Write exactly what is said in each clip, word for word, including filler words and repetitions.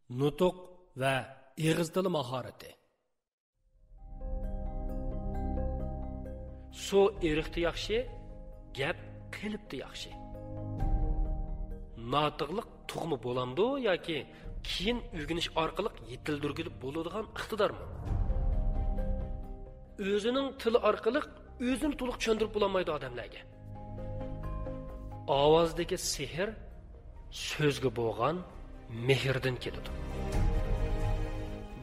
نۇتۇق ۋە ئېغىز تىلى ماھارىتى. سۇ ئېرىقتا ياخشى، گەپ قېلىپتا ياخشى. ناتىقلىق تۇغما بولامدۇ ياكى كېيىن ئۆگىنىش ئارقىلىق يېتىلدۈرگىلى بولىدىغان ئىقتىدارمۇ؟ ئۆزىنىڭ تىلى ئارقىلىق ئۆزىنى تولۇق چۈشەندۈرۈپ بولالمايدۇ ئادەملەرگە. ئاۋازدىكى سېھىر سۆزگە بولغان مېھىردىن كېلىدۇ.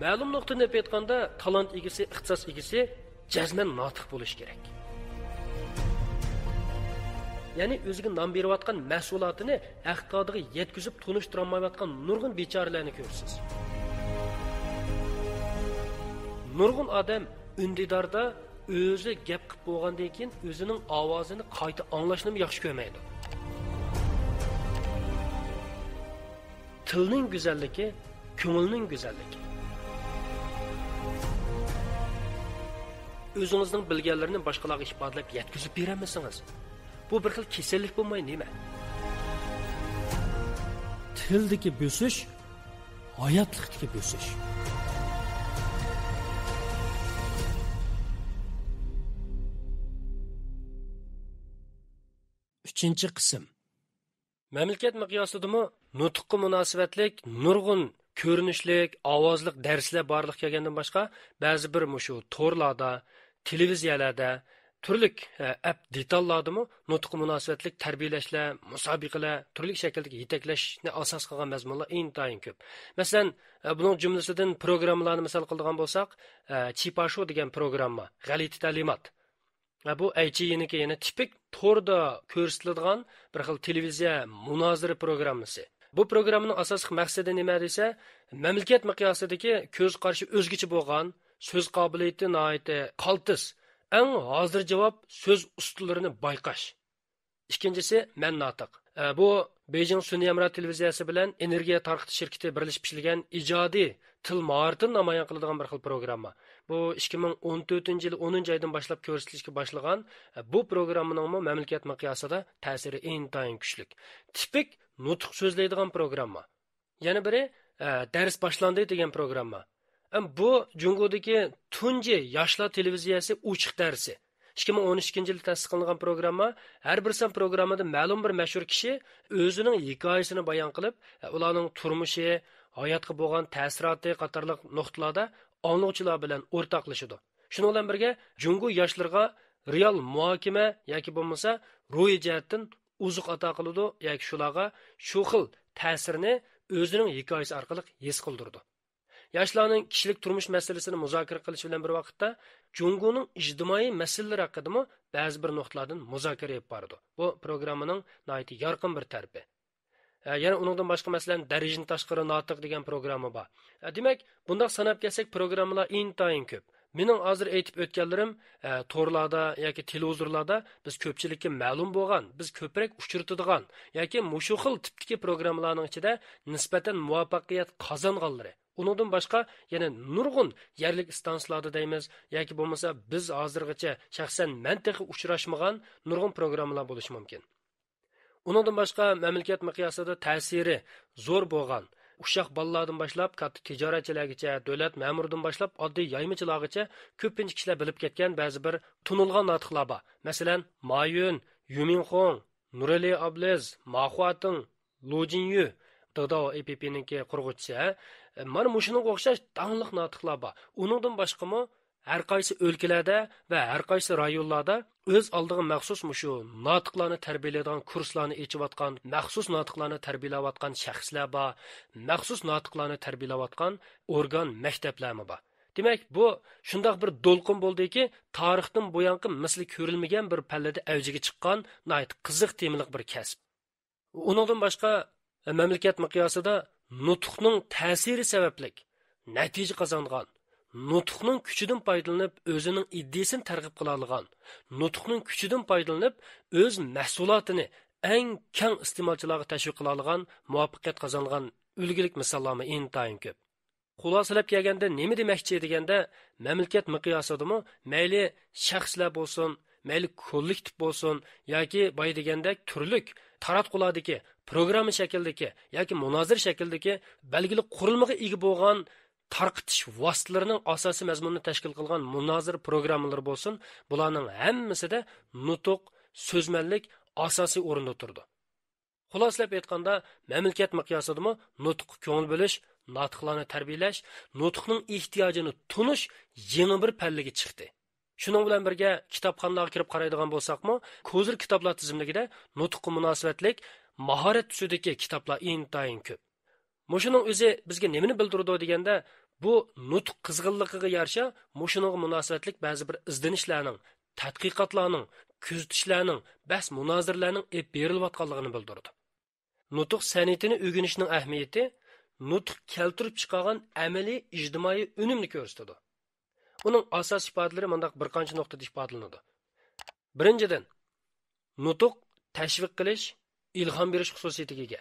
مەلۇم نۇقتىدىن ئېلىپ ئېيتقاندا، تالانت ئىگىسى، ئىختىساس ئىگىسى جەزمەن ناتىق بولۇشى كېرەك. يەنى ئۆزىگە نان بېرىۋاتقان مەھسۇلاتىنى ھەق قادىغا يەتكۈزۈپ تونۇشتۇرالمايۋاتقان نۇرغۇن بىچارىلەرنى كۆرىسىز. نۇرغۇن ئادەم ئۈندىداردا ئۆزى گەپ قىلىپ بولغاندىن كېيىن ئۆزىنىڭ ئاۋازىنى قايتا ئاڭلاشنىمۇ ياخشى كۆرمەيدۇ. تىلنىڭ گۈزەللىكى، كۆڭۈلنىڭ گۈزەللىكى. ئۆزىڭىزنىڭ بىلگەنلىرىنى باشقىلارغا ئىپادىلەپ يەتكۈزۈپ بېرەلمىسىڭىز، بۇ بىر خىل كېسەللىك بولماي نېمە؟ تىلدىكى بۆسۈش، ھاياتلىقتىكى بۆسۈش. ئۈچىنچى قىسىم. مەملىكەت مىقياسىدىمۇ نۇتۇققا مۇناسىۋەتلىك نۇرغۇن كۆرۈنۈشلۈك، ئاۋازلىق دەرسلەر بارلىققا كەلگەندىن باشقا، بەزى بىر مۇشۇ تورلاردا، تېلېۋىزىيەلەردە، تۈرلۈك، ئە، ئەپ دېتاللاردىمۇ نۇتۇققا مۇناسىۋەتلىك تەربىيەلەشلەر، مۇسابىقىلەر، تۈرلۈك شەكىلدىكى يېتەكلەشنى ئاساس قىلغان مەزمۇنلار ئىنتايىن كۆپ. مەسىلەن، ئە، بۇنىڭ جۈملىسىدىن پروگراممىلارنى مىسال قىلىدىغان بولساق، ئە، چىپاشو دېگەن پروگرامما، غەلىتە تەلىمات. ھە، بۇ ئەيچىيىنىڭكى يەنە تىپىك توردا كۆرسىتىلىدىغان بىر خىل تېلېۋىزىيە مۇنازىرە پروگراممىسى. بۇ پروگراممىنىڭ ئاساسلىق مەقسىتى نېمە دېسە، مەملىكەت مىقياسىدىكى كۆز قارىشى ئۆزگىچە بولغان، سۆز قابىلىيىتى ناھايىتى قالتىس، ئەڭ ھازىر جاۋاب سۆز ئۇستىلىرىنى بايقاش. ئىككىنچىسى، مەن ناتىق. ئە، بۇ بېيجىڭ سۈنئىي ھەمراھ تېلېۋىزىيەسى بىلەن ئېنېرگىيە تارقىتىش شىركىتى بىرلىشىپ ئىشلىگەن ئىجادىي تىل ماھارىتىنى نامايان قىلىدىغان بىر خىل پروگرامما. بۇ ئىككى مىڭ ئون تۆتىنچى يىل ئونىنچى ئايدىن باشلاپ كۆرسىتىلىشكە باشلىغان، ئە، بۇ پروگراممىنىڭمۇ مەملىكەت مىقياسىدا تەسىرى ئىنتايىن كۈچلۈك. تىپىك نۇتۇق سۆزلەيدىغان پروگرامما. يەنە بىرى، ئە، دەرس باشلاندى دېگەن پروگرامما. ئەم، بۇ جۇڭگودىكى تۇنجى ياشلار تېلېۋىزىيەسى ئوچۇق دەرسى. ئىككى مىڭ ئون ئىككىنچى يىلى تەسىس قىلىنغان پروگرامما. ھەر بىر سان پروگراممىدا مەلۇم بىر مەشھۇر كىشى ئۆزىنىڭ ھېكايىسىنى بايان قىلىپ، ئە، ئۇلارنىڭ تۇرمۇشى، ھاياتقا بولغان تەسىراتى قاتارلىق نۇقتىلاردا ئاڭلىغۇچىلار بىلەن ئورتاقلىشىدۇ. شۇنىڭ بىلەن بىرگە، جۇڭگو ياشلىرىغا رېئال مۇھاكىمە ياكى بولمىسا روھىي جەھەتتىن ئوزۇق ئاتا قىلىدۇ ياكى شۇلارغا شۇ خىل تەسىرنى ئۆزىنىڭ ھېكايىسى ئارقىلىق ھېس قىلدۇرىدۇ. ياشلارنىڭ كىشىلىك تۇرمۇش مەسىلىسىنى مۇزاكىرە قىلىش بىلەن بىر ۋاقىتتا، جۇڭگونىڭ ئىجتىمائىي مەسىلىلىرى ھەققىدىمۇ بەزى بىر نۇقتىلاردىن مۇزاكىرە ئېلىپ بارىدۇ. بۇ پروگراممىنىڭ ناھايىتى يارقىن بىر تەرىپى. ھە، يەنە ئۇنىڭدىن باشقا، مەسىلەن، دەرىجىدىن تاشقىرى ناتىق دېگەن پروگرامما بار. ھە، دېمەك، بۇنداق ساناپ كەلسەك، پروگراممىلار ئىنتايىن كۆپ. مېنىڭ ھازىر ئېيتىپ ئۆتكەنلىرىم، ھە، تورلاردا ياكى تېلېۋىزورلاردا بىز كۆپچىلىككە مەلۇم بولغان، بىز كۆپرەك ئۇچرىتىدىغان ياكى مۇشۇ خىل تىپتىكى پروگراممىلارنىڭ ئىچىدە نىسبەتەن مۇۋەپپەقىيەت قازانغانلىرى. ئۇنىڭدىن باشقا يەنە نۇرغۇن يەرلىك ئىستانسىلاردا دەيمىز ياكى بولمىسا بىز ھازىرغىچە شەخسەن مەن تېخى ئۇچراشمىغان نۇرغۇن پروگراممىلار بولۇشى مۇمكىن. ئۇنىڭدىن باشقا، مەملىكەت مىقياسىدا تەسىرى زور بولغان، ئۇششاق بالىلاردىن باشلاپ، كاتتا تىجارەتچىلەرگىچە، دۆلەت مەمۇرىدىن باشلاپ، ئاددىي يايمىچىلارغىچە كۆپىنچە كىشىلەر بىلىپ كەتكەن بەزى بىر تونۇلغان ناتىقلار بار. مەسىلەن، مايۈن، يۈمىنخۇڭ، نۇرئەلى ئابلىز، ما خۇاتىڭ، لۇ جىنيۈ، دېداۋ ئېپپىنىڭكى قۇرغۇچىسى، ھە؟ مانا مۇشۇنىڭغا ئوخشاش داڭلىق ناتىقلار بار. ئۇنىڭدىن باشقىمۇ، ھەر قايسى ئۆلكىلەردە ۋە ھەر قايسى رايونلاردا ئۆز ئالدىغا مەخسۇس مۇشۇ ناتىقلارنى تەربىيەلەيدىغان كۇرسلارنى ئېچىۋاتقان، مەخسۇس ناتىقلارنى تەربىيەلەۋاتقان شەخسلەر بار، مەخسۇس ناتىقلارنى تەربىيەلەۋاتقان ئورگان، مەكتەپلەرمۇ بار. دېمەك، بۇ شۇنداق بىر دولقۇن بولدىكى، تارىختىن بۇيانقى مىسلى كۆرۈلمىگەن بىر پەللىدە ئەۋجىگە چىققان ناھايىتى قىزىق تېمىلىق بىر كەسىپ. ئۇنىڭدىن باشقا، مەملىكەت مىقياسىدا نۇتۇقنىڭ تەسىرى سەۋەبلىك نەتىجە قازانغان، نۇتۇقنىڭ كۈچىدىن پايدىلىنىپ ئۆزىنىڭ ئىدىيىسىنى تەرغىب قىلالىغان، نۇتۇقنىڭ كۈچىدىن پايدىلىنىپ ئۆز مەھسۇلاتىنى ئەڭ كەڭ ئىستېمالچىلارغا تەشۋىق قىلالىغان مۇۋەپپەقىيەت قازانغان ئۈلگىلىك مىساللارمۇ ئىنتايىن كۆپ. خۇلاسىلەپ كەلگەندە نېمە دېمەكچى دېگەندە، مەملىكەت مىقياسىدىمۇ مەيلى شەخسلەر بولسۇن، مەيلى كوللېكتىپ بولسۇن ياكى بايا دېگەندەك تۈرلۈك تاراتقۇلاردىكى پروگرامما شەكلىدىكى ياكى مۇنازىرە شەكلىدىكى بەلگىلىك قۇرۇلمىغا ئىگە بولغان تارقىتىش ۋاسىتىلىرىنىڭ ئاساسىي مەزمۇنىنى تەشكىل قىلغان مۇنازىرە پروگراممىلىرى بولسۇن، بۇلارنىڭ ھەممىسىدە نۇتۇق، سۆزمەنلىك ئاساسىي ئورۇندا تۇرىدۇ. خۇلاسىلەپ ئېيتقاندا، مەملىكەت مىقياسىدىمۇ نۇتۇققا كۆڭۈل بۆلۈش، ناتىقلارنى تەربىيەلەش، نۇتۇقنىڭ ئېھتىياجىنى تونۇش يېڭى بىر پەللىگە چىقتى. شۇنىڭ بىلەن بىرگە، كىتابخانىلارغا كىرىپ قارايدىغان بولساقمۇ، كوزىر كىتابلار تىزىملىكىدە نۇتۇققا مۇناسىۋەتلىك ماھارەت تۈسىدىكى كىتابلار ئىنتايىن كۆپ. مۇشۇنىڭ ئۆزى بىزگە نېمىنى بىلدۈرىدۇ دېگەندە، بۇ نۇتۇق قىزغىنلىقىغا يارىشا مۇشۇنىڭغا مۇناسىۋەتلىك بەزى بىر ئىزدىنىشلەرنىڭ، تەتقىقاتلارنىڭ، كۆزىتىشلەرنىڭ، بەھس مۇنازىرىلەرنىڭ ئېلىپ بېرىلىۋاتقانلىقىنى بىلدۈرىدۇ. نۇتۇق سەنئىتىنى ئۆگىنىشنىڭ ئەھمىيىتى نۇتۇق كەلتۈرۈپ چىقارغان ئەمەلىي ئىجتىمائىي ئۈنۈمنى كۆرسىتىدۇ. ئۇنىڭ ئاساسىي ئىپادىلىرى مۇنداق بىر قانچە نۇقتىدا ئىپادىلىنىدۇ. بىرىنچىدىن، نۇتۇق تەشۋىق قىلىش، ئىلھام بېرىش خۇسۇسىيىتىگە ئىگە.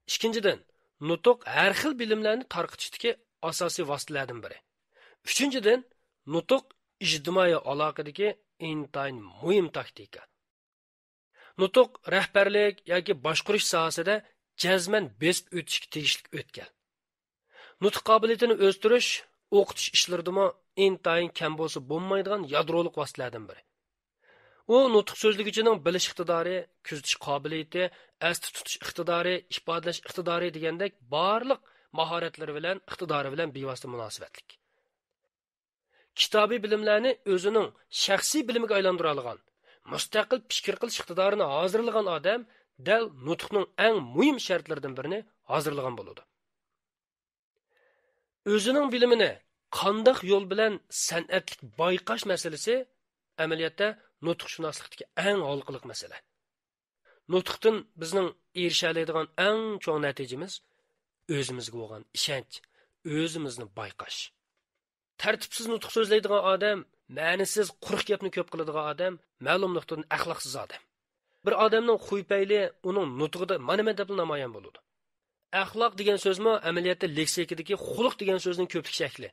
ئىككىنچىدىن، نۇتۇق ھەر خىل بىلىملەرنى تارقىتىشتىكى ئاساسىي ۋاسىتىلەردىن بىرى. ئۈچىنچىدىن، نۇتۇق ئىجتىمائىي ئالاقىدىكى ئىنتايىن مۇھىم تاكتىكا. نۇتۇق رەھبەرلىك ياكى باشقۇرۇش ساھەسىدە جەزمەن بېسىپ ئۆتۈشكە تېگىشلىك ئۆتكەل. نۇتۇق قابىلىيىتىنى ئۆستۈرۈش ئوقۇتۇش ئىشلىرىدىمۇ ئىنتايىن كەم بولسا بولمايدىغان يادرولۇق ۋاسىتىلەردىن بىرى. ئۇ نۇتۇق سۆزلىگۈچىنىڭ بىلىش ئىقتىدارى، كۆزىتىش قابىلىيىتى، ئەستە تۇتۇش ئىقتىدارى، ئىپادىلەش ئىقتىدارى دېگەندەك بارلىق ماھارەتلىرى بىلەن، ئىقتىدارى بىلەن بىۋاسىتە مۇناسىۋەتلىك. كىتابىي بىلىملەرنى ئۆزىنىڭ شەخسىي بىلىمىگە ئايلاندۇرالىغان، مۇستەقىل پىكىر قىلىش ئىقتىدارىنى ھازىرلىغان ئادەم دەل نۇتۇقنىڭ ئەڭ مۇھىم شەرتلىرىدىن بىرىنى ھازىرلىغان بولىدۇ. ئۆزىنىڭ بىلىمىنى قانداق يول بىلەن سەنئەتلىك بايقاش مەسىلىسى ئەمەلىيەتتە نۇتۇقشۇناسلىقتىكى ئەڭ ھالقىلىق مەسىلە. نۇتۇقتىن بىزنىڭ ئېرىشەلەيدىغان ئەڭ چوڭ نەتىجىمىز ئۆزىمىزگە بولغان ئىشەنچ، ئۆزىمىزنى بايقاش. تەرتىپسىز نۇتۇق سۆزلەيدىغان ئادەم، مەنىسىز، قۇرۇق گەپنى كۆپ قىلىدىغان ئادەم مەلۇم نۇقتىدىن ئەخلاقسىز ئادەم. بىر ئادەمنىڭ خۇي پەيلى ئۇنىڭ نۇتقىدا مانا مەن دەپلا نامايان بولىدۇ. ئەخلاق دېگەن سۆزمۇ ئەمەلىيەتتە لېكسىكىدىكى خۇلق دېگەن سۆزنىڭ كۆپلۈك شەكلى.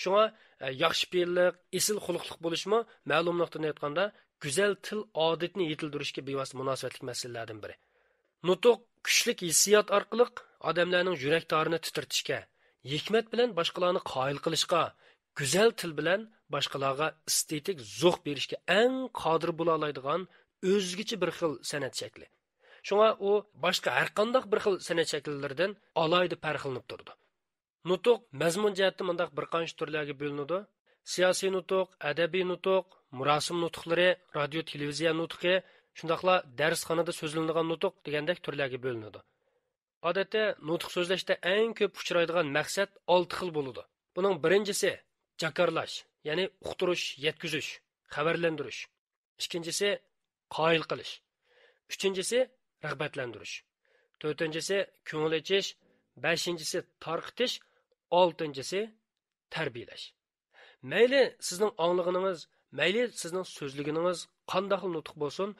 شۇڭا، ئە، ياخشى پېئىللىق، ئېسىل خۇلقلۇق بولۇشمۇ مەلۇم نۇقتىدىن ئېيتقاندا گۈزەل تىل ئادىتىنى يېتىلدۈرۈشكە بىۋاسىتە مۇناسىۋەتلىك مەسىلىلەردىن بىرى. نۇتۇق كۈچلۈك ھېسسىيات ئارقىلىق ئادەملەرنىڭ يۈرەك تارىنى تىترىتىشكە، ھېكمەت بىلەن باشقىلارنى قايىل قىلىشقا، گۈزەل تىل بىلەن باشقىلارغا ئېستېتىك زوق بېرىشكە ئەڭ قادىر بولالايدىغان ئۆزگىچە بىر خىل سەنئەت شەكلى. شۇڭا ئۇ باشقا ھەرقانداق بىر خىل سەنئەت شەكىللىرىدىن ئالاھىدە پەرقلىنىپ تۇرىدۇ. نۇتۇق مەزمۇن جەھەتتە مۇنداق بىر قانچە تۈرلەرگە بۆلۈنىدۇ. سىياسىي نۇتۇق، ئەدەبىي نۇتۇق، مۇراسىم نۇتۇقلىرى، رادىيو، تېلېۋىزىيە نۇتۇقى، شۇنداقلا دەرسخانىدا سۆزلىنىدىغان نۇتۇق دېگەندەك تۈرلەرگە بۆلۈنىدۇ. ئادەتتە نۇتۇق سۆزلەشتە ئەڭ كۆپ ئۇچرايدىغان مەقسەت ئالتە خىل بولىدۇ. بۇنىڭ بىرىنچىسى جاكارلاش، يەنى ئۇقتۇرۇش، يەتكۈزۈش، خەۋەرلەندۈرۈش. ئىككىنچىسى قايىل قىلىش. ئۈچىنچىسى رىغبەتلەندۈرۈش. تۆتىنچىسى كۆڭۈل ئېچىش. بەشىنچىسى تارقىتىش. ئالتىنچىسى تەربىيەلەش. مەيلى سىزنىڭ ئاڭلىغىنىڭىز، مەيلى سىزنىڭ سۆزلىگىنىڭىز قانداقلا نۇتۇق بولسۇن،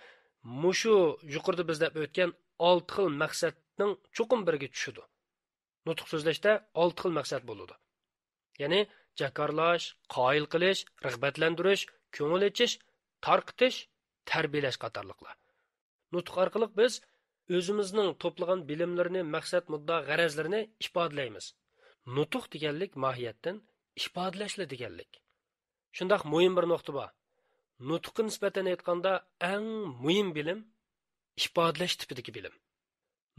مۇشۇ يۇقىرىدا بىز دەپ ئۆتكەن ئالتە خىل مەقسەتنىڭ چوقۇم بىرىگە چۈشىدۇ. نۇتۇق سۆزلەشتە ئالتە خىل مەقسەت بولىدۇ. يەنى جاكارلاش، قايىل قىلىش، رىغبەتلەندۈرۈش، كۆڭۈل ئېچىش، تارقىتىش، تەربىيەلەش قاتارلىقلار. نۇتۇق ئارقىلىق بىز ئۆزىمىزنىڭ توپلىغان بىلىملىرىنى، مەقسەت، مۇددىئا، غەرەزلىرىنى ئىپادىلەيمىز. نۇتۇق دېگەنلىك ماھىيەتتىن ئىپادىلەشلا دېگەنلىك. شۇنداق مۇھىم بىر نۇقتا بار. نۇتۇققا نىسبەتەن ئېيتقاندا، ئەڭ مۇھىم بىلىم ئىپادىلەش تىپىدىكى بىلىم.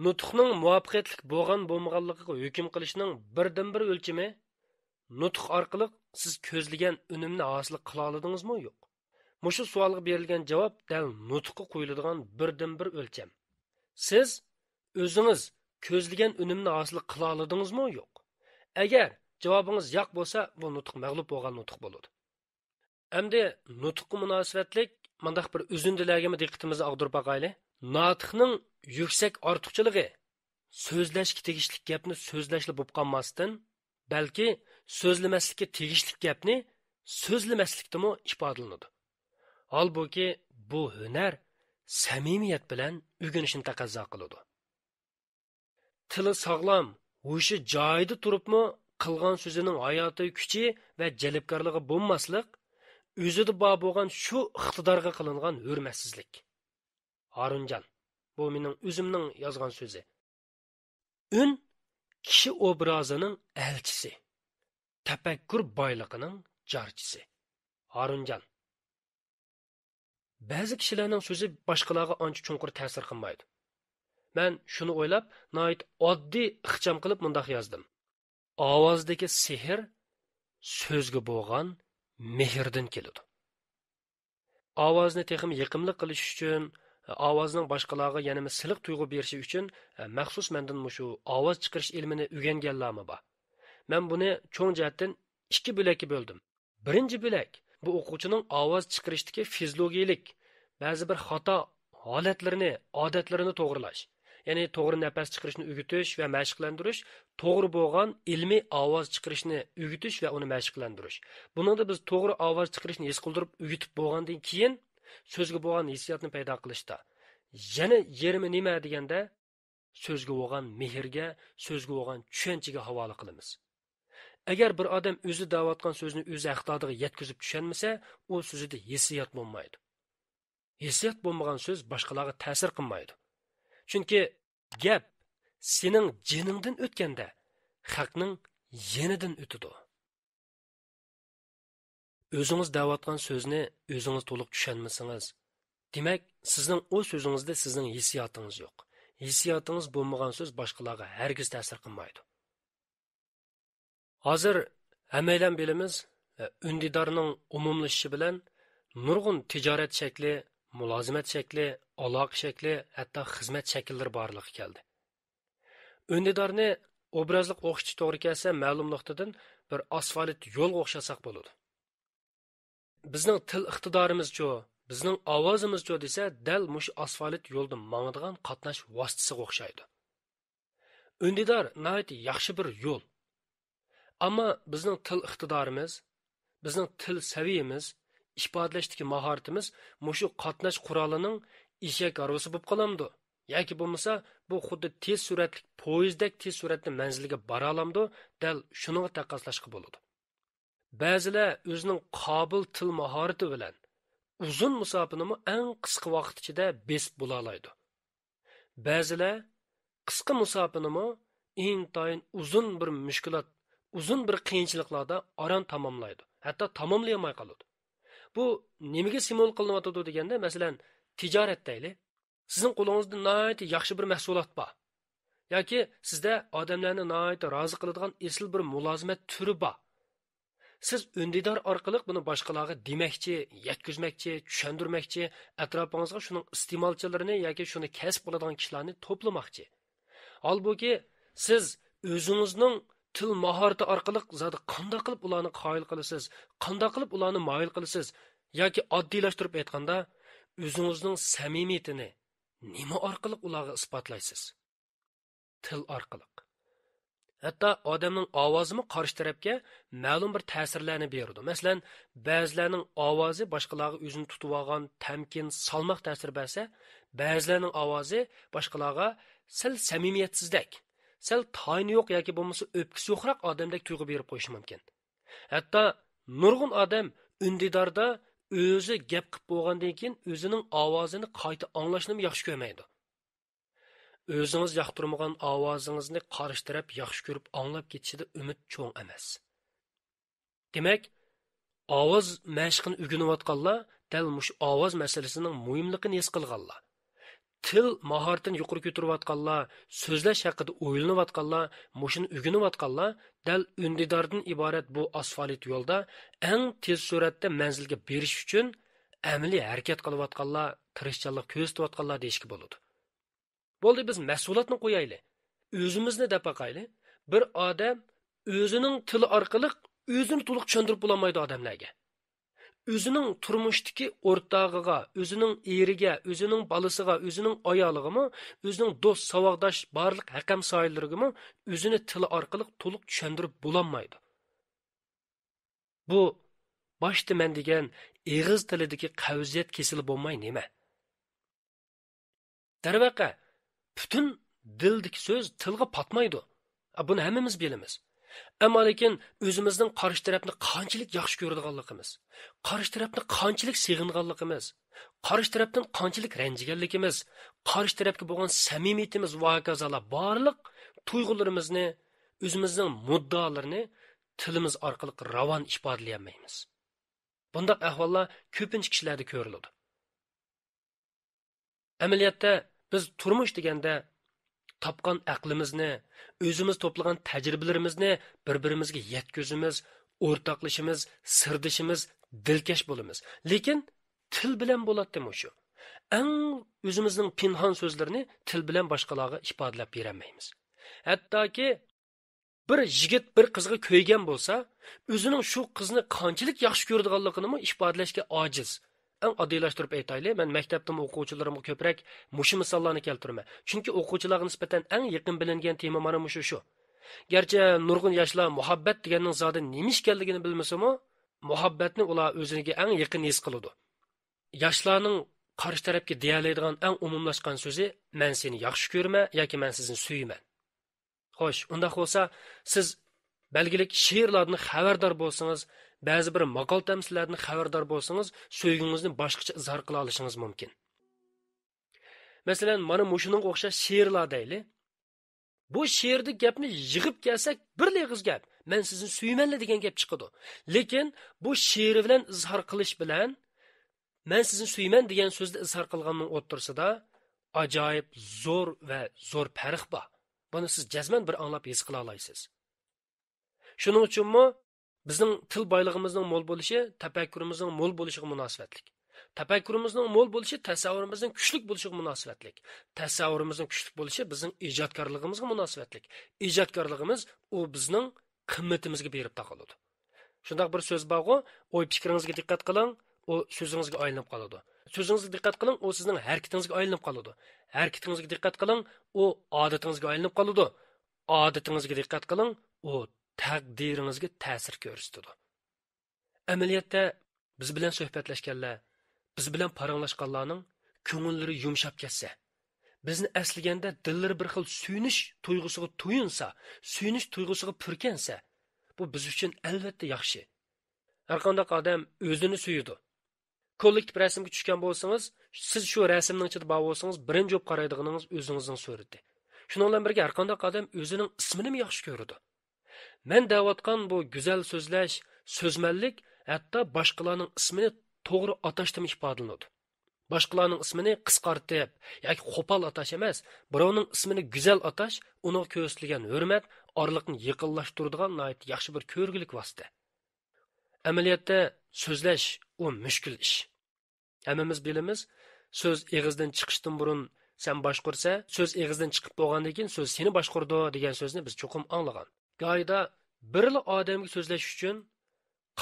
نۇتۇقنىڭ مۇۋەپپەقىيەتلىك بولغان بولمىغانلىقىغا ھۆكۈم قىلىشنىڭ بىردىنبىر ئۆلچىمى، نۇتۇق ئارقىلىق سىز كۆزلىگەن ئۈنۈمنى ھاسىل قىلالىدىڭىزمۇ يوق؟ مۇشۇ سوئالغا بېرىلگەن جاۋاب دەل نۇتۇققا قويۇلىدىغان بىردىنبىر ئۆلچەم. سىز ئۆزىڭىز كۆزلىگەن ئۈنۈمنى ھاسىل قىلالىدىڭىزمۇ يوق؟ ئەگەر جاۋابىڭىز ياق بولسا، بۇ نۇتۇق مەغلۇپ بولغان نۇتۇق بولىدۇ. ئەمدى نۇتۇققا مۇناسىۋەتلىك مۇنداق بىر ئۈزۈندىلەرگىمۇ دىققىتىمىزنى ئاغدۇرۇپ باقايلى. ناتىقنىڭ يۈكسەك ئارتۇقچىلىقى سۆزلەشكە تېگىشلىك گەپنى سۆزلەشلا بولۇپ قالماستىن، بەلكى سۆزلىمەسلىككە تېگىشلىك گەپنى سۆزلىمەسلىكتىمۇ ئىپادىلىنىدۇ. ھالبۇكى، بۇ ھۈنەر سەمىمىيەت بىلەن ئۆگىنىشنى تەقەززا قىلىدۇ. تىلى ساغلام، ھوشى جايىدا تۇرۇپمۇ، قىلغان سۆزىنىڭ ھاياتىي كۈچى ۋە جەلپكارلىقى بولماسلىق، ئۆزىدە بار بولغان شۇ ئىقتىدارغا قىلىنغان ھۆرمەتسىزلىك. ھارۇنجان. بۇ مېنىڭ ئۆزۈمنىڭ يازغان سۆزى. ئۈن كىشى ئوبرازىنىڭ ئەلچىسى، تەپەككۇر بايلىقىنىڭ جارچىسى. ھارۇنجان. بەزى كىشىلەرنىڭ سۆزى باشقىلارغا ئانچە چوڭقۇر تەسىر قىلمايدۇ. مەن شۇنى ئويلاپ، ناھايىتى ئاددىي ئىخچام قىلىپ مۇنداق يازدىم: ئاۋازدىكى سېھىر سۆزگە بولغان مېھىردىن كېلىدۇ. ئاۋازنى تېخىمۇ يېقىملىق قىلىش ئۈچۈن، ئاۋازنىڭ باشقىلارغا يەنىمۇ سىلىق تۇيغۇ بېرىشى ئۈچۈن، مەخسۇس مەندىن مۇشۇ ئاۋاز چىقىرىش ئىلمىنى ئۆگەنگەنلەرمۇ بار. مەن بۇنى چوڭ جەھەتتىن ئىككى بۆلەككە بۆلدۈم. بىرىنچى بۆلەك، بۇ ئوقۇغۇچىنىڭ ئاۋاز چىقىرىشتىكى فىزىولوگىيىلىك بەزى بىر خاتا ھالەتلىرىنى، ئادەتلىرىنى توغرىلاش. يەنى توغرا نەپەس چىقىرىشنى ئۆگىتىش ۋە مەشىقلەندۈرۈش، توغرا بولغان ئىلمىي ئاۋاز چىقىرىشنى ئۆگىتىش ۋە ئۇنى مەشىقلەندۈرۈش. بۇنىڭدا بىز توغرا ئاۋاز چىقىرىشنى ھېس قىلدۇرۇپ ئۆگىتىپ بولغاندىن كېيىن، سۆزگە بولغان ھېسسىياتنى پەيدا قىلىشتا يەنە يېرىمى نېمە دېگەندە، سۆزگە بولغان مېھىرگە، سۆزگە بولغان چۈشەنچىگە ھاۋالە قىلىمىز. ئەگەر بىر ئادەم ئۆزى دەۋاتقان سۆزنى ئۆزى ھەقدادىغا يەتكۈزۈپ چۈشەنمىسە، ئۇ سۆزىدە ھېسسىيات بولمايدۇ. ھېسسىيات بولمىغان سۆز باشقىلارغا تەسىر قىلمايدۇ. چۈنكى گەپ سېنىڭ جېنىڭدىن ئۆتكەندە، خەقنىڭ يېنىدىن ئۆتىدۇ. ئۆزىڭىز دەۋاتقان سۆزنى ئۆزىڭىز تولۇق چۈشەنمىسىڭىز، دېمەك، سىزنىڭ ئۇ سۆزىڭىزدە سىزنىڭ ھېسسىياتىڭىز يوق. ھېسسىياتىڭىز بولمىغان سۆز باشقىلارغا ھەرگىز تەسىر قىلمايدۇ. ھازىر ھەممەيلەن بىلىمىز، ئۈندىدارنىڭ ئومۇملىشىشى بىلەن نۇرغۇن تىجارەت شەكلى، مۇلازىمەت شەكلى، ئالاقە شەكلى، ھەتتا خىزمەت شەكىللىرى بارلىققا كەلدى. ئۈندىدارنى ئوبرازلىق ئوخشىتىش توغرا كەلسە، مەلۇم نۇقتىدىن بىر ئاسفالت يولغا ئوخشاتساق بولىدۇ. بىزنىڭ تىل ئىقتىدارىمىزچۇ، بىزنىڭ ئاۋازىمىزچۇ دېسە، دەل مۇشۇ ئاسفالت يولدا ماڭىدىغان قاتناش ۋاسىتىسىغا ئوخشايدۇ. ئۈندىدار ناھايىتى ياخشى بىر يول. ئەمما بىزنىڭ تىل ئىقتىدارىمىز، بىزنىڭ تىل سەۋىيىمىز، ئىپادىلەشتىكى ماھارىتىمىز مۇشۇ قاتناش قورالىنىڭ ئېشەك ھارۋىسى بولۇپ قالامدۇ؟ ياكى بولمىسا، بۇ خۇددى تېز سۈرئەتلىك پويىزدەك تېز سۈرئەتتە مەنزىلگە بارالامدۇ؟ دەل شۇنىڭغا تەققاسلاشقا بولىدۇ. بەزىلەر ئۆزىنىڭ قابىل تىل ماھارىتى بىلەن ئۇزۇن مۇساپىنىمۇ ئەڭ قىسقا ۋاقىت ئىچىدە بېسىپ بولالايدۇ. بەزىلەر قىسقا مۇساپىنىمۇ ئىنتايىن ئۇزۇن بىر مۈشكۈلات، ئۇزۇن بىر قىيىنچىلىقلاردا ئاران تاماملايدۇ. ھەتتا تاماملىيالماي قالىدۇ. بۇ نېمىگە سىمۋول قىلىنىۋاتىدۇ دېگەندە، مەسىلەن، تىجارەت دەيلى. سىزنىڭ قولىڭىزدا ناھايىتى ياخشى بىر مەھسۇلات بار. ياكى سىزدە ئادەملەرنى ناھايىتى رازى قىلىدىغان ئېسىل بىر مۇلازىمەت تۈرى بار. سىز ئۈندىدار ئارقىلىق بۇنى باشقىلارغا دېمەكچى، يەتكۈزمەكچى، چۈشەندۈرمەكچى، ئەتراپىڭىزغا شۇنىڭ ئىستېمالچىلىرىنى ياكى شۇنى كەسىپ قىلىدىغان كىشىلەرنى توپلىماقچى. ھالبۇكى، سىز ئۆزىڭىزنىڭ تىل ماھارىتى ئارقىلىق زادى قانداق قىلىپ ئۇلارنى قايىل قىلىسىز، قانداق قىلىپ ئۇلارنى مايىل قىلىسىز ياكى ئاددىيلاشتۇرۇپ ئېيتقاندا، ئۆزىڭىزنىڭ سەمىمىيىتىنى نېمە ئارقىلىق ئۇلارغا ئىسپاتلايسىز؟ تىل ئارقىلىق. ھەتتا ئادەمنىڭ ئاۋازىمۇ قارشى تەرەپكە مەلۇم بىر تەسىرلەرنى بېرىدۇ. مەسىلەن، بەزىلەرنىڭ ئاۋازى باشقىلارغا ئۆزىنى تۇتۇۋالغان، تەمكىن، سالماق تەسىر بەرسە، بەزىلەرنىڭ ئاۋازى باشقىلارغا سەل سەمىمىيەتسىزدەك، سەل تايىنى يوق ياكى بولمىسا ئۆپكىسى يوقراق ئادەمدەك تۇيغۇ بېرىپ قويۇشى مۇمكىن. ھەتتا نۇرغۇن ئادەم ئۈندىداردا ئۆزى گەپ قىلىپ بولغاندىن كېيىن ئۆزىنىڭ ئاۋازىنى قايتا ئاڭلاشنىمۇ ياخشى كۆرمەيدۇ. ئۆزىڭىز ياقتۇرمىغان ئاۋازىڭىزنى قارشى تەرەپ ياخشى كۆرۈپ ئاڭلاپ كېتىشىدە ئۈمىد چوڭ ئەمەس. دېمەك، ئاۋاز مەشقىنى ئۆگىنىۋاتقانلار دەل مۇشۇ ئاۋاز مەسىلىسىنىڭ مۇھىملىقىنى ھېس قىلغانلار. تىل ماھارىتىنى يۇقىرى كۆتۈرۈۋاتقانلار، سۆزلەش ھەققىدە ئويلىنىۋاتقانلار، مۇشۇنى ئۆگىنىۋاتقانلار دەل ئۈندىداردىن ئىبارەت بۇ ئاسفالت يولدا ئەڭ تېز سۈرئەتتە مەنزىلگە بېرىش ئۈچۈن ئەمەلىي ھەرىكەت قىلىۋاتقانلار، تىرىشچانلىق كۆرسىتىۋاتقانلار دېيىشكە بولىدۇ. بولدى، بىز مەھسۇلاتنى قويايلى. ئۆزىمىزنى دەپ باقايلى. بىر ئادەم ئۆزىنىڭ تىلى ئارقىلىق ئۆزىنى تولۇق چۈشەندۈرۈپ بولالمايدۇ ئادەملەرگە. ئۆزىنىڭ تۇرمۇشتىكى ئورتاغىغا، ئۆزىنىڭ ئېرىگە، ئۆزىنىڭ بالىسىغا، ئۆزىنىڭ ئايالىغىمۇ، ئۆزىنىڭ دوست، ساۋاقداش، بارلىق ھەقەمساھىبلىرىگىمۇ ئۆزىنى تىلى ئارقىلىق تولۇق چۈشەندۈرۈپ بولالمايدۇ. بۇ باشتا مەن دېگەن ئېغىز تىلىدىكى قەۋزىيەت كېسىلى بولماي نېمە؟ دەرۋەقە، پۈتۈن دىلدىكى سۆز تىلغا پاتمايدۇ. ئا، بۇنى ھەممىمىز بىلىمىز. ئەمما لېكىن ئۆزىمىزنىڭ قارشى تەرەپنى قانچىلىك ياخشى كۆرىدىغانلىقىمىز، قارشى تەرەپنى قانچىلىك سېغىنغانلىقىمىز، قارشى تەرەپتىن قانچىلىك رەنجىگەنلىكىمىز، قارشى تەرەپكە بولغان سەمىمىيىتىمىز ۋە ھاكازالار بارلىق تۇيغۇلىرىمىزنى، ئۆزىمىزنىڭ مۇددىئالىرىنى تىلىمىز ئارقىلىق راۋان ئىپادىلىيەلمەيمىز. بۇنداق ئەھۋاللار كۆپىنچە كىشىلەردە كۆرۈلىدۇ. ئەمەلىيەتتە، بىز تۇرمۇش دېگەندە تاپقان ئەقلىمىزنى، ئۆزىمىز توپلىغان تەجرىبىلىرىمىزنى بىر-بىرىمىزگە يەتكۈزىمىز، ئورتاقلىشىمىز، سىردىشىمىز، دىلكەش بولىمىز. لېكىن تىل بىلەن بولاتتى مۇشۇ. ئەڭ ئۆزىمىزنىڭ پىنھان سۆزلىرىنى تىل بىلەن باشقىلارغا ئىپادىلەپ بېرەلمەيمىز. ھەتتاكى بىر يىگىت بىر قىزغا كۆيگەن بولسا، ئۆزىنىڭ شۇ قىزنى قانچىلىك ياخشى كۆرىدىغانلىقىنىمۇ ئىپادىلەشكە ئاجىز. ئەڭ ئاددىيلاشتۇرۇپ ئېيتايلى، مەن مەكتەپتىمۇ ئوقۇغۇچىلىرىمغا كۆپرەك مۇشۇ مىساللارنى كەلتۈرىمەن. چۈنكى ئوقۇغۇچىلارغا نىسبەتەن ئەڭ يېقىن بىلىنگەن تېما مانا مۇشۇ شۇ. گەرچە نۇرغۇن ياشلار مۇھەببەت دېگەننىڭ زادى نېمە ئىكەنلىكىنى بىلمىسىمۇ، مۇھەببەتنى ئۇلار ئۆزىگە ئەڭ يېقىن ھېس قىلىدۇ. ياشلارنىڭ قارشى تەرەپكە دېيەلەيدىغان ئەڭ ئومۇملاشقان سۆزى، «مەن سېنى ياخشى كۆرىمەن» ياكى «مەن سىزنى سۆيىمەن». خوش، ئۇنداق بولسا، سىز بەلگىلىك شېئىرلاردىن خەۋەردار بولسىڭىز، بەزى بىر ماقال-تەمسىللەردىن خەۋەردار بولسىڭىز، سۆيگۈڭىزنى باشقىچە ئىزھار قىلالىشىڭىز مۇمكىن. مەسىلەن، مانا مۇشۇنىڭغا ئوخشاش شېئىرلار دەيلى. بۇ شېئىردىكى گەپنى يىغىپ كەلسەك، بىرلا ئېغىز گەپ، «مەن سىزنى سۆيىمەنلا» دېگەن گەپ چىقىدۇ. لېكىن بۇ شېئىر بىلەن ئىزھار قىلىش بىلەن «مەن سىزنى سۆيىمەن» دېگەن سۆزنى ئىزھار قىلغاننىڭ ئوتتۇرىسىدا ئاجايىپ زور ۋە زور پەرق بار. بۇنى سىز جەزمەن بىر ئاڭلاپ ھېس قىلالايسىز. شۇنىڭ ئۈچۈنمۇ بىزنىڭ تىل بايلىقىمىزنىڭ مول بولۇشى تەپەككۇرىمىزنىڭ مول بولۇشىغا مۇناسىۋەتلىك. تەپەككۇرىمىزنىڭ مول بولۇشى تەسەۋۋۇرىمىزنىڭ كۈچلۈك بولۇشىغا مۇناسىۋەتلىك. تەسەۋۋۇرىمىزنىڭ كۈچلۈك بولۇشى بىزنىڭ ئىجادكارلىقىمىزغا مۇناسىۋەتلىك. ئىجادكارلىقىمىز ئۇ بىزنىڭ قىممىتىمىزگە بېرىپ تاقىلىدۇ. شۇنداق بىر سۆز بارغۇ، «ئوي پىكرىڭىزگە دىققەت قىلىڭ، ئۇ سۆزىڭىزگە ئايلىنىپ قالىدۇ. سۆزىڭىزگە دىققەت قىلىڭ، ئۇ سىزنىڭ ھەرىكىتىڭىزگە ئايلىنىپ قالىدۇ. ھەرىكىتىڭىزگە دىققەت قىلىڭ، ئۇ ئادىتىڭىزگە ئايلىنىپ قالىدۇ. ئادىتىڭىزگە دىققەت قىلىڭ، ئۇ تەقدىرىڭىزگە تەسىر كۆرسىتىدۇ.» ئەمەلىيەتتە، بىز بىلەن سۆھبەتلەشكەنلەر، بىز بىلەن پاراڭلاشقانلارنىڭ كۆڭۈللىرى يۇمشاپ كەتسە، بىزنى ئەسلىگەندە دىللىرى بىر خىل سۆيۈنۈش تۇيغۇسىغا تويۇنسا، سۆيۈنۈش تۇيغۇسىغا پۈركەنسە، بۇ بىز ئۈچۈن ئەلۋەتتە ياخشى. ھەرقانداق ئادەم ئۆزىنى سۆيىدۇ. كوللېكتىپ رەسىمگە چۈشكەن بولسىڭىز، سىز شۇ رەسىمنىڭ ئىچىدە بار بولسىڭىز، بىرىنچى بولۇپ قارايدىغىنىڭىز ئۆزىڭىزنىڭ سۈرىتى. شۇنىڭ بىلەن بىرگە، ھەرقانداق ئادەم ئۆزىنىڭ ئىسمىنىمۇ ياخشى كۆرىدۇ. مەن دەۋاتقان بۇ گۈزەل سۆزلەش، سۆزمەنلىك، ھەتتا باشقىلارنىڭ ئىسمىنى توغرا ئاتاشتىمۇ ئىپادىلىنىدۇ. باشقىلارنىڭ ئىسمىنى قىسقارتىپ ياكى قوپال ئاتاش ئەمەس، بىراۋنىڭ ئىسمىنى گۈزەل ئاتاش، ئۇنىڭغا كۆرسىتىلگەن ھۆرمەت، ئارىلىقنى يېقىنلاشتۇرىدىغان ناھايىتى ياخشى بىر كۆرگۈلۈك ۋاسىتە. ئەمەلىيەتتە سۆزلەش ئۇ مۈشكۈل ئىش. ھەممىمىز بىلىمىز، سۆز ئېغىزدىن چىقىشتىن بۇرۇن سەن باشقۇرىسەن، سۆز ئېغىزدىن چىقىپ بولغاندىن كېيىن سۆز سېنى باشقۇرىدۇ دېگەن سۆزنى بىز چوقۇم ئاڭلىغان. گاھىدا بىرلا ئادەمگە سۆزلەش ئۈچۈن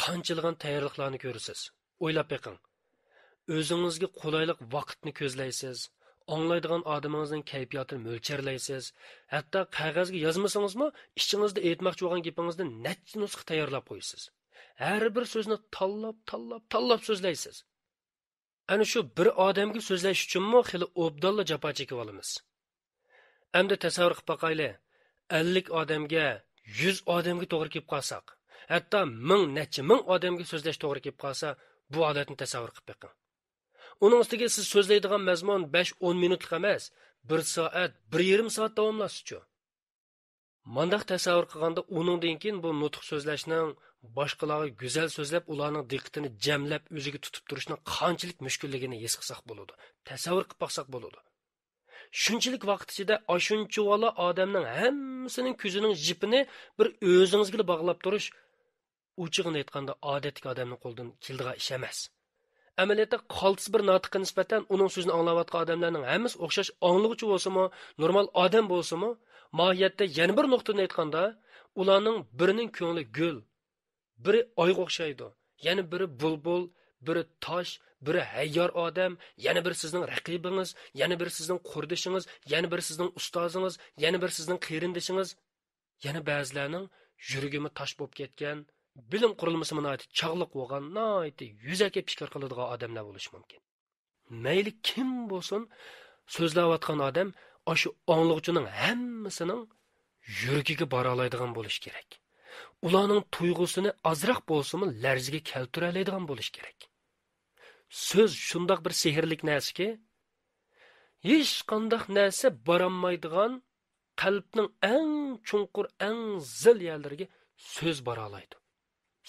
قانچىلىغان تەييارلىقلارنى كۆرىسىز. ئويلاپ بېقىڭ. ئۆزىڭىزگە قولايلىق ۋاقىتنى كۆزلەيسىز. ئاڭلايدىغان ئادىمىڭىزنىڭ كەيپىياتىنى مۆلچەرلەيسىز. ھەتتا قەغەزگە يازمىسىڭىزمۇ، ئىچىڭىزدە ئېيتماقچى بولغان گېپىڭىزنى نەچچە نۇسخا تەييارلاپ قويىسىز. ھەر بىر سۆزنى تاللاپ، تاللاپ، تاللاپ سۆزلەيسىز. ئەنە شۇ بىر ئادەمگە سۆزلەش ئۈچۈنمۇ خېلى ئوبدانلا جاپا چېكىۋالىمىز. ئەمدى تەسەۋۋۇر قىلىپ باقايلى، ئەللىك ئادەمگە، يۈز ئادەمگە توغرا كېلىپ قالساق، ھەتتا مىڭ، نەچچە مىڭ ئادەمگە سۆزلەش توغرا كېلىپ قالسا، بۇ ھالەتنى تەسەۋۋۇر قىلىپ بېقىڭ. ئۇنىڭ ئۈستىگە سىز سۆزلەيدىغان مەزمۇن بەش، ئون مىنۇتلۇق ئەمەس، بىر سائەت، بىر يېرىم سائەت داۋاملاشسىچۇ؟ مانداق تەسەۋۋۇر قىلغاندا، ئۇنىڭدىن كېيىن بۇ نۇتۇق سۆزلەشنىڭ، باشقىلارغا گۈزەل سۆزلەپ، ئۇلارنىڭ دىققىتىنى جەملەپ، ئۆزىگە تۇتۇپ تۇرۇشنىڭ قانچىلىك مۈشكۈللۈكىنى ھېس قىلساق بولىدۇ، تەسەۋۋۇر قىلىپ باقساق بولىدۇ. شۇنچىلىك ۋاقىت ئىچىدە ئاشۇنچىۋالا ئادەمنىڭ ھەممىسىنىڭ كۆزىنىڭ يېپىنى بىر ئۆزىڭىزگىلا باغلاپ تۇرۇش، ئوچۇقىنى ئېيتقاندا، ئادەتتىكى ئادەمنىڭ قولىدىن كېلىدىغان ئىش ئەمەس. ئەمەلىيەتتە، قالتىس بىر ناتىققا نىسبەتەن ئۇنىڭ سۆزىنى ئاڭلاۋاتقان ئادەملەرنىڭ ھەممىسى ئوخشاش ئاڭلىغۇچى بولسىمۇ، نورمال ئادەم بولسىمۇ، ماھىيەتتە يەنە بىر نۇقتىدىن ئېيتقاندا، ئۇلارنىڭ بىرىنىڭ كۆڭلى گۈل، بىرى ئايغا ئوخشايدۇ، يەنە بىرى بۇلبۇل، بىرى تاش، بىرى ھەييار ئادەم، يەنە بىرى سىزنىڭ رەقىبىڭىز، يەنە بىرى سىزنىڭ قۇردىشىڭىز، يەنە بىرى سىزنىڭ ئۇستازىڭىز، يەنە بىرى سىزنىڭ قېرىندىشىڭىز. يەنە بەزىلەرنىڭ يۈرىكىمۇ تاش بولۇپ كەتكەن، بىلىم قۇرۇلمىسىمۇ ناھايىتى چاغلىق بولغان، ناھايىتى يۈزەكى پىكىر قىلىدىغان ئادەملەر بولۇشى مۇمكىن. مەيلى كىم بولسۇن، سۆزلەۋاتقان ئادەم ئاشۇ ئاڭلىغۇچىنىڭ ھەممىسىنىڭ يۈرىكىگە بارالايدىغان بولۇشى كېرەك. ئۇلارنىڭ تۇيغۇسىنى ئازراق بولسىمۇ لەرزىگە كەلتۈرەلەيدىغان بولۇش كېرەك. سۆز شۇنداق بىر سېھىرلىك نەرسىكى، ھېچقانداق نەرسە بارالمايدىغان، قەلبنىڭ ئەڭ چوڭقۇر، ئەڭ زىل يەرلىرىگە سۆز بارالايدۇ.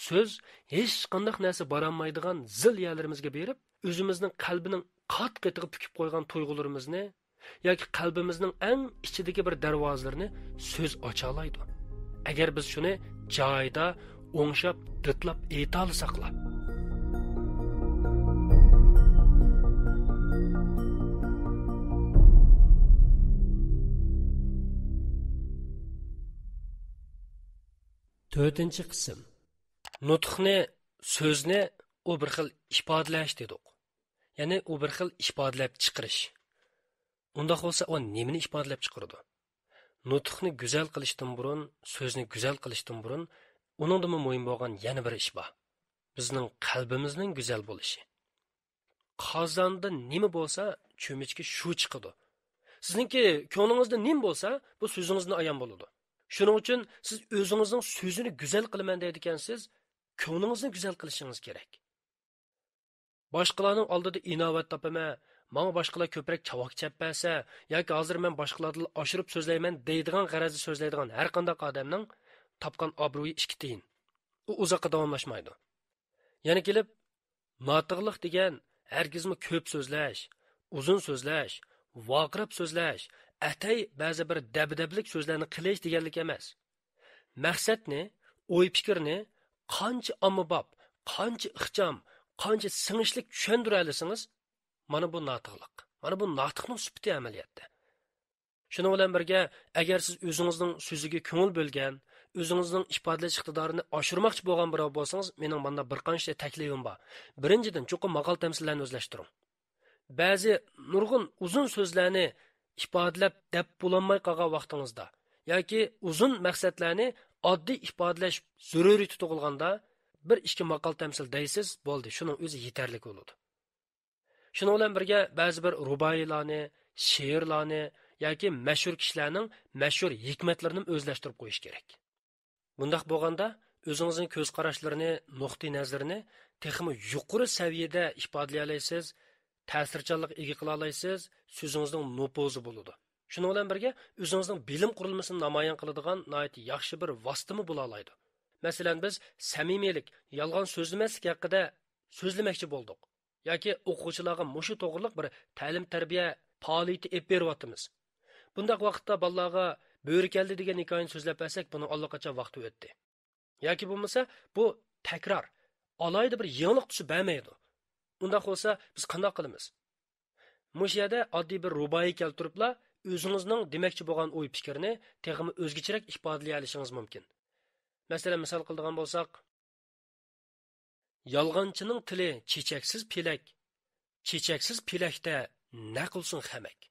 سۆز ھېچقانداق نەرسە بارالمايدىغان زىل يەرلىرىمىزگە بېرىپ، ئۆزىمىزنىڭ قەلبىنىڭ قات-قېتىغا پۈكۈپ قويغان تۇيغۇلىرىمىزنى ياكى قەلبىمىزنىڭ ئەڭ ئىچىدىكى بىر دەرۋازىلىرىنى سۆز ئاچالايدۇ. ئەگەر بىز شۇنى جايىدا ئوڭشاپ، دىتلاپ ئېيتالىساقلا. تۆتىنچى قىسىم. نۇتۇقنى، سۆزنى ئۇ بىر خىل ئىپادىلەش دېدۇق. يەنى ئۇ بىر خىل ئىپادىلەپ چىقىرىش. ئۇنداق بولسا ئۇ نېمىنى ئىپادىلەپ چىقىرىدۇ؟ نۇتۇقنى گۈزەل قىلىشتىن بۇرۇن، سۆزنى گۈزەل قىلىشتىن بۇرۇن، ئۇنىڭدىنمۇ مۇھىم بولغان يەنە بىر ئىش بار. بىزنىڭ قەلبىمىزنىڭ گۈزەل بولۇشى. قازاندا نېمە بولسا، چۆمۈچكە شۇ چىقىدۇ. سىزنىڭكى كۆڭلىڭىزدە نېمە بولسا، بۇ سۆزىڭىزدىن ئايان بولىدۇ. شۇنىڭ ئۈچۈن سىز ئۆزىڭىزنىڭ سۆزىنى گۈزەل قىلىمەن دەيدىكەنسىز، كۆڭلىڭىزنى گۈزەل قىلىشىڭىز كېرەك. باشقىلارنىڭ ئالدىدا ئىناۋەت تاپىمەن، ماڭا باشقىلار كۆپرەك چاۋاك چەپ بەرسە ياكى ھازىر مەن باشقىلاردىن ئاشۇرۇپ سۆزلەيمەن دەيدىغان غەرەزدە سۆزلەيدىغان ھەر قانداق ئادەمنىڭ تاپقان ئابرۇيى ئىككى تىيىن. ئۇ ئۇزاققا داۋاملاشمايدۇ. يەنە كېلىپ، ناتىقلىق دېگەن ھەرگىزمۇ كۆپ سۆزلەش، ئۇزۇن سۆزلەش، ۋارقىراپ سۆزلەش، ئەتەي بەزى بىر دەبدەبىلىك سۆزلەرنى قىلىش دېگەنلىك ئەمەس. مەقسەتنى، ئوي-پىكىرنى قانچە ئاممىباب، قانچە ئىخچام، قانچە سىڭىشلىك چۈشەندۈرەلىسىڭىز، مانا بۇ ناتىقلىق. مانا بۇ ناتىقنىڭ سۈپىتى ئەمەلىيەتتە. شۇنىڭ بىلەن بىرگە، ئەگەر سىز ئۆزىڭىزنىڭ سۆزىگە كۆڭۈل بۆلگەن، ئۆزىڭىزنىڭ ئىپادىلەش ئىقتىدارىنى ئاشۇرماقچى بولغان بىرەۋ بولسىڭىز، مېنىڭ مانا بىر قانچە تەكلىپىم بار. بىرىنچىدىن، چوقۇم ماقال-تەمسىللەرنى ئۆزلەشتۈرۈڭ. بەزى نۇرغۇن ئۇزۇن سۆزلەرنى ئىپادىلەپ دەپ بولالماي قالغان ۋاقتىڭىزدا ياكى ئۇزۇن مەقسەتلەرنى ئاددىي ئىپادىلەش زۆرۈرىيىتى تۇغۇلغاندا، بىر ئىككى ماقال-تەمسىل دەيسىز، بولدى، شۇنىڭ ئۆزى يېتەرلىك بولىدۇ. شۇنىڭ بىلەن بىرگە، بەزى بىر رۇبائىيلارنى، شېئىرلارنى ياكى مەشھۇر كىشىلەرنىڭ مەشھۇر ھېكمەتلىرىنىمۇ ئۆزلەشتۈرۈپ قويۇش كېرەك. بۇنداق بولغاندا، ئۆزىڭىزنىڭ كۆز قاراشلىرىنى، نۇقتىئىنەزىرىنى تېخىمۇ يۇقىرى سەۋىيەدە ئىپادىلىيەلەيسىز، تەسىرچانلىق ئىگە قىلالايسىز، سۆزىڭىزنىڭ نوپۇزى بولىدۇ. شۇنىڭ بىلەن بىرگە، ئۆزىڭىزنىڭ بىلىم قۇرۇلمىسىنى نامايان قىلىدىغان ناھايىتى ياخشى بىر ۋاسىتىمۇ بولالايدۇ. مەسىلەن، بىز سەمىمىيلىك، يالغان سۆزلىمەسلىك ھەققىدە سۆزلىمەكچى بولدۇق. ياكى ئوقۇغۇچىلارغا مۇشۇ توغرىلىق بىر تەلىم-تەربىيە پائالىيىتى ئېلىپ بېرىۋاتىمىز. بۇنداق ۋاقىتتا بالىلارغا بۆرە كەلدى دېگەن ھېكايىنى سۆزلەپ بەرسەك، بۇنىڭ ئاللىقاچان ۋاقتى ئۆتتى. ياكى بولمىسا، بۇ تەكرار، ئالاھىدە بىر يېڭىلىق تۈسى بەرمەيدۇ. ئۇنداق بولسا، بىز قانداق قىلىمىز؟ مۇشۇ يەردە ئاددىي بىر رۇبائىي كەلتۈرۈپلا، ئۆزىڭىزنىڭ دېمەكچى بولغان ئوي-پىكرىنى تېخىمۇ ئۆزگىچىرەك ئىپادىلىيەلىشىڭىز مۇمكىن. مەسىلەن، مىسال قىلىدىغان بولساق، يالغانچىنىڭ تىلى چېچەكسىز پېلەك، چېچەكسىز پېلەكتە نە قىلسۇن خەمەك.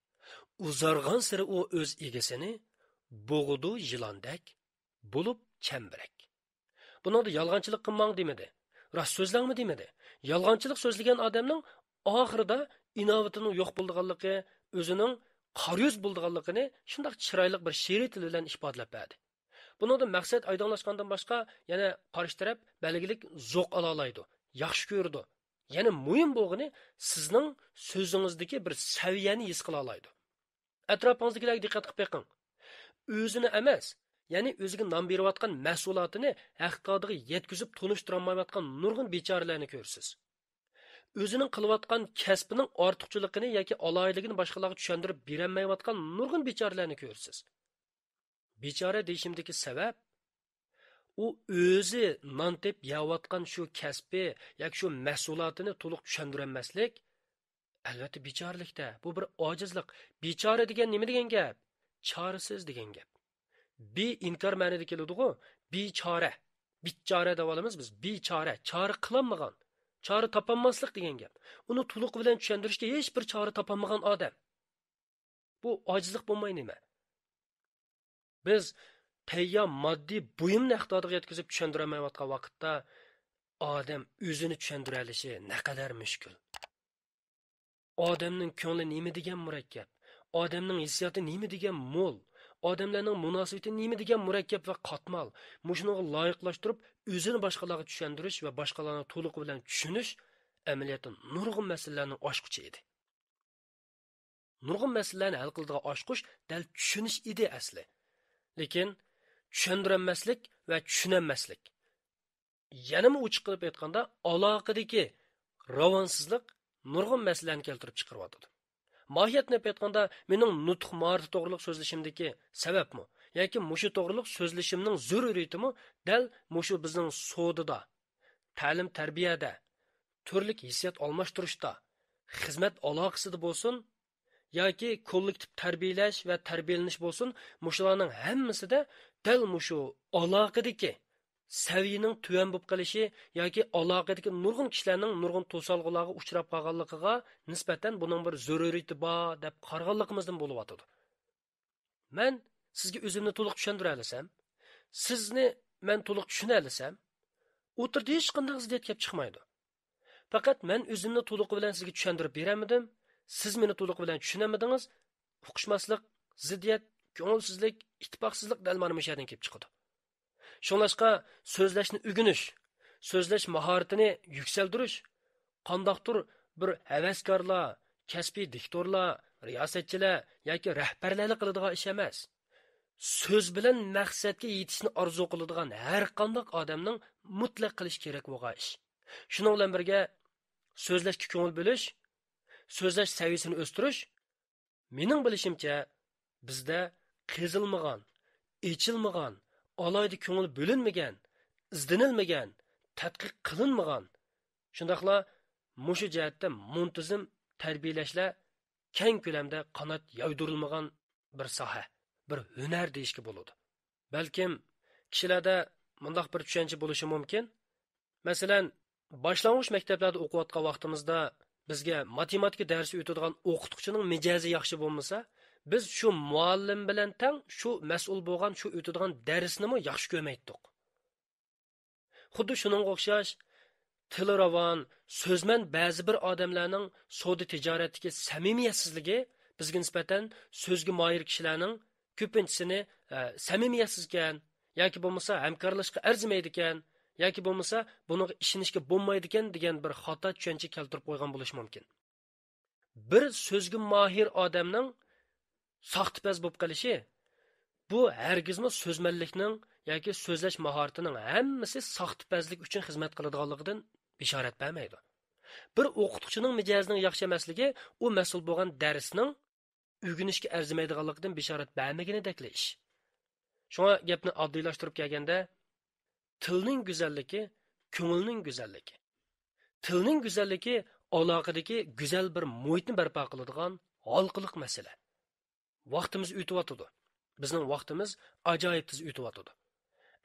ئۇزارغانسېرى ئۇ ئۆز ئىگىسىنى، بوغىدۇ يىلاندەك بولۇپ چەمبىرەك. بۇنىڭدا يالغانچىلىق قىلماڭ دېمىدى، راست سۆزلەڭمۇ دېمىدى. يالغانچىلىق سۆزلىگەن ئادەمنىڭ ئاخىرىدا ئىناۋىتىنىڭ يوق بولىدىغانلىقى، ئۆزىنىڭ قارىيۇز بولىدىغانلىقىنى شۇنداق چىرايلىق بىر شېئىرىي تىل بىلەن ئىپادىلەپ بەردى. بۇنىڭدا مەقسەت ئايدىڭلاشقاندىن باشقا، يەنە قارشى تەرەپ بەلگىلىك زوق ئالالايدۇ، ياخشى كۆرىدۇ. يەنە مۇھىم بولغىنى، سىزنىڭ سۆزىڭىزدىكى بىر سەۋىيەنى ھېس قىلالايدۇ. ئەتراپىڭىزدىكىلەرگە دىققەت قىلىپ بېقىڭ. ئۆزىنى ئەمەس، يەنى ئۆزىگە نان بېرىۋاتقان مەھسۇلاتىنى ھەق ئىقتىدارىغا يەتكۈزۈپ تونۇشتۇرالمايۋاتقان نۇرغۇن بىچارىلەرنى كۆرىسىز. ئۆزىنىڭ قىلىۋاتقان كەسپىنىڭ ئارتۇقچىلىقىنى ياكى ئالاھىدىلىكىنى باشقىلارغا چۈشەندۈرۈپ بېرەلمەيۋاتقان نۇرغۇن بىچارىلەرنى كۆرىسىز. بىچارە دېيىشىمدىكى سەۋەب، ئۇ ئۆزى نان تېپىپ يەۋاتقان شۇ كەسپى ياكى شۇ مەھسۇلاتىنى تولۇق چۈشەندۈرەلمەسلىك، ئەلۋەتتە، بىچارىلىكتە. بۇ بىر ئاجىزلىق. بىچارە دېگەن نېمە دېگەن گەپ؟ چارىسىز دېگەن گەپ. بى ئىنكار مەنىدە كېلىدىغۇ، بىچارە. بىچارە دەۋالىمىز بىز. بىچارە، چارە قىلالمىغان، چارە تاپالماسلىق دېگەن گەپ. ئۇنى تولۇقى بىلەن چۈشەندۈرۈشكە ھېچ بىر چارە تاپالمىغان ئادەم. بۇ ئاجىزلىق بولماي نېمە؟ بىز تەييار ماددىي بۇيۇمنى ئىقتىدارىغا يەتكۈزۈپ چۈشەندۈرەلمەيۋاتقان ۋاقىتتا، ئادەم ئۆزىنى چۈشەندۈرەلىشى نەقەدەر مۈشكۈل. ئادەمنىڭ كۆڭلى نېمە دېگەن مۇرەككەپ، ئادەمنىڭ ھېسسىياتى نېمە دېگەن مول، ئادەملەرنىڭ مۇناسىۋىتى نېمە دېگەن مۇرەككەپ ۋە قاتمال، مۇشۇنىڭغا لايىقلاشتۇرۇپ، ئۆزىنى باشقىلارغا چۈشەندۈرۈش ۋە باشقىلارنى تولۇقى بىلەن چۈشىنىش ئەمەلىيەتتە نۇرغۇن مەسىلىلەرنىڭ ئاچقۇچى ئىدى. نۇرغۇن مەسىلىلەرنى ھەل قىلىدىغان ئاچقۇچ دەل چۈشىنىش ئىدى ئەسلى. لېكىن چۈشەندۈرەلمەسلىك ۋە چۈشىنەلمەسلىك، يەنىمۇ ئوچۇق قىلىپ ئېيتقاندا، ئالاقىدىكى راۋانسىزلىق نۇرغۇن مەسىلىلەرنى كەلتۈرۈپ چىقىرىۋاتىدۇ. ماھىيەتنى ئېلىپ ئېيتقاندا، مېنىڭ نۇتۇق ماھارىتى توغرىلىق سۆزلىشىمدىكى سەۋەبمۇ ياكى مۇشۇ توغرىلىق سۆزلىشىمنىڭ زۆرۈرىيىتىمۇ دەل مۇشۇ بىزنىڭ سودىدا، تەلىم-تەربىيەدە، تۈرلۈك ھېسسىيات ئالماشتۇرۇشتا، خىزمەت ئالاقىسىدا بولسۇن ياكى كوللېكتىپ تەربىيەلەش ۋە تەربىيەلىنىش بولسۇن، مۇشۇلارنىڭ ھەممىسىدە دەل مۇشۇ ئالاقىدىكى سەۋىيەنىڭ تۆۋەن بولۇپ قېلىشى ياكى ئالاقىدىكى نۇرغۇن كىشىلەرنىڭ نۇرغۇن توسالغۇلارغا ئۇچراپ قالغانلىقىغا نىسبەتەن بۇنىڭ بىر زۆرۈرىيىتى بار دەپ قارىغانلىقىمىزدىن بولۇۋاتىدۇ. مەن سىزگە ئۆزۈمنى تولۇق چۈشەندۈرەلىسەم، سىزنى مەن تولۇق چۈشىنەلىسەم، ئوتتۇرىدا ھېچقانداق زىددىيەت كەپ چىقمايدۇ. پەقەت مەن ئۆزۈمنى تولۇقى بىلەن سىزگە چۈشەندۈرۈپ بېرەلمىدىم، سىز مېنى تولۇقى بىلەن چۈشىنەلمىدىڭىز، ئۇقۇشماسلىق، زىددىيەت، كۆڭۈلسىزلىك، ئىتتىپاقسىزلىق دەل مانا مۇشۇ يەردىن كېلىپ چىقىدۇ. شۇڭلاشقا سۆزلەشنى ئۆگىنىش، سۆزلەش ماھارىتىنى يۈكسەلدۈرۈش قانداقتۇر بىر ھەۋەسكارلار، كەسپىي دىكتورلار، رىياسەتچىلەر ياكى رەھبەرلەرلا قىلىدىغان ئىش ئەمەس. سۆز بىلەن مەقسەتكە يېتىشنى ئارزۇ قىلىدىغان ھەر قانداق ئادەمنىڭ مۇتلەق قىلىشى كېرەك بولغان ئىش. شۇنىڭ بىلەن بىرگە، سۆزلەشكە كۆڭۈل بۆلۈش، سۆزلەش سەۋىيەسىنى ئۆستۈرۈش، مېنىڭ بىلىشىمچە، بىزدە قېزىلمىغان، ئېچىلمىغان، ئالاھىدە كۆڭۈل بۆلۈنمىگەن، ئىزدىنىلمىگەن، تەتقىق قىلىنمىغان، شۇنداقلا مۇشۇ جەھەتتە مۇنتىزىم تەربىيەلەشلەر كەڭ كۆلەمدە قانات يايدۇرۇلمىغان بىر ساھە، بىر ھۈنەر دېيىشكە بولىدۇ. بەلكىم كىشىلەردە مۇنداق بىر چۈشەنچە بولۇشى مۇمكىن. مەسىلەن، باشلانغۇچ مەكتەپلەردە ئوقۇۋاتقان ۋاقتىمىزدا بىزگە ماتېماتىكا دەرسى ئۆتىدىغان ئوقۇتقۇچىنىڭ مىجەزى ياخشى بولمىسا، بىز شۇ مۇئەللىم بىلەن تەڭ شۇ مەسئۇل بولغان شۇ ئۆتىدىغان دەرسنىمۇ ياخشى كۆرمەيتتۇق. خۇددى شۇنىڭغا ئوخشاش، تىلى راۋان، سۆزمەن بەزى بىر ئادەملەرنىڭ سودا تىجارەتتىكى سەمىمىيەتسىزلىكى بىزگە نىسبەتەن سۆزگە ماھىر كىشىلەرنىڭ كۆپىنچىسىنى، ئە، سەمىمىيەتسىزكەن ياكى بولمىسا ھەمكارلىشىشقا ئەرزىمەيدىكەن ياكى بولمىسا بۇنىڭغا ئىشىنىشكە بولمايدىكەن دېگەن بىر خاتا چۈشەنچە كەلتۈرۈپ قويغان بولۇشى مۇمكىن. بىر سۆزگە ماھىر ئادەمنىڭ ساختىپەز بولۇپ قېلىشى، بۇ ھەرگىزمۇ سۆزمەنلىكنىڭ ياكى سۆزلەش ماھارىتىنىڭ ھەممىسى ساختىپەزلىك ئۈچۈن خىزمەت قىلىدىغانلىقىدىن بېشارەت بەرمەيدۇ. بىر ئوقۇتقۇچىنىڭ مىجەزىنىڭ ياخشى ئەمەسلىكى ئۇ مەسئۇل بولغان دەرسنىڭ ئۆگىنىشكە ئەرزىمەيدىغانلىقىدىن بېشارەت بەرمىگىنىدەكلا ئىش. شۇڭا گەپنى ئاددىيلاشتۇرۇپ كەلگەندە، تىلنىڭ گۈزەللىكى، كۆڭۈلنىڭ گۈزەللىكى. تىلنىڭ گۈزەللىكى ئالاقىدىكى گۈزەل بىر مۇھىتنى بەرپا قىلىدىغان ھالقىلىق مەسىلە. ۋاقتىمىز ئۆتۈۋاتىدۇ. بىزنىڭ ۋاقتىمىز ئاجايىپ تېز ئۆتۈۋاتىدۇ.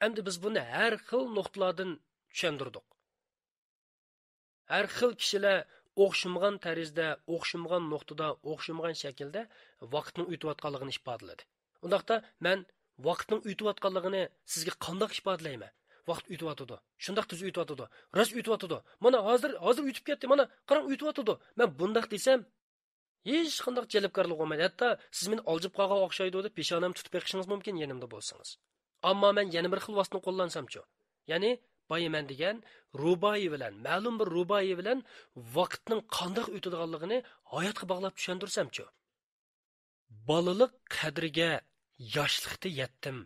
ئەمدى بىز بۇنى ھەر خىل نۇقتىلاردىن چۈشەندۈردۇق. ھەر خىل كىشىلەر ئوخشىمىغان تەرزدە، ئوخشىمىغان نۇقتىدا، ئوخشىمىغان شەكىلدە ۋاقىتنىڭ ئۆتۈۋاتقانلىقىنى ئىپادىلىدى. ئۇنداقتا مەن ۋاقىتنىڭ ئۆتۈۋاتقانلىقىنى سىزگە قانداق ئىپادىلەيمەن؟ ۋاقىت ئۆتۈۋاتىدۇ. شۇنداق تېز ئۆتۈۋاتىدۇ. راست ئۆتۈۋاتىدۇ. مانا ھازىر، ھازىر ئۆتۈپ كەتتى. مانا قاراڭ ئۆتۈۋاتىدۇ. مەن بۇنداق دېسەم، ھېچقانداق جەلپكارلىق بولمايدۇ. ھەتتا سىز مېنى ئالجىپ قالغان ئوخشايدۇ دەپ پېشانەمنى تۇتۇپ بېقىشىڭىز مۇمكىن يېنىمدا بولسىڭىز. ئەمما مەن يەنە بىر خىل ۋاسىتىنى قوللانسامچۇ؟ يەنى بايا مەن دېگەن رۇبائىي بىلەن، مەلۇم بىر رۇبائىي بىلەن ۋاقىتنىڭ قانداق ئۆتىدىغانلىقىنى ھاياتقا باغلاپ چۈشەندۈرسەمچۇ؟ بالىلىق قەدرىگە ياشلىقتا يەتتىم،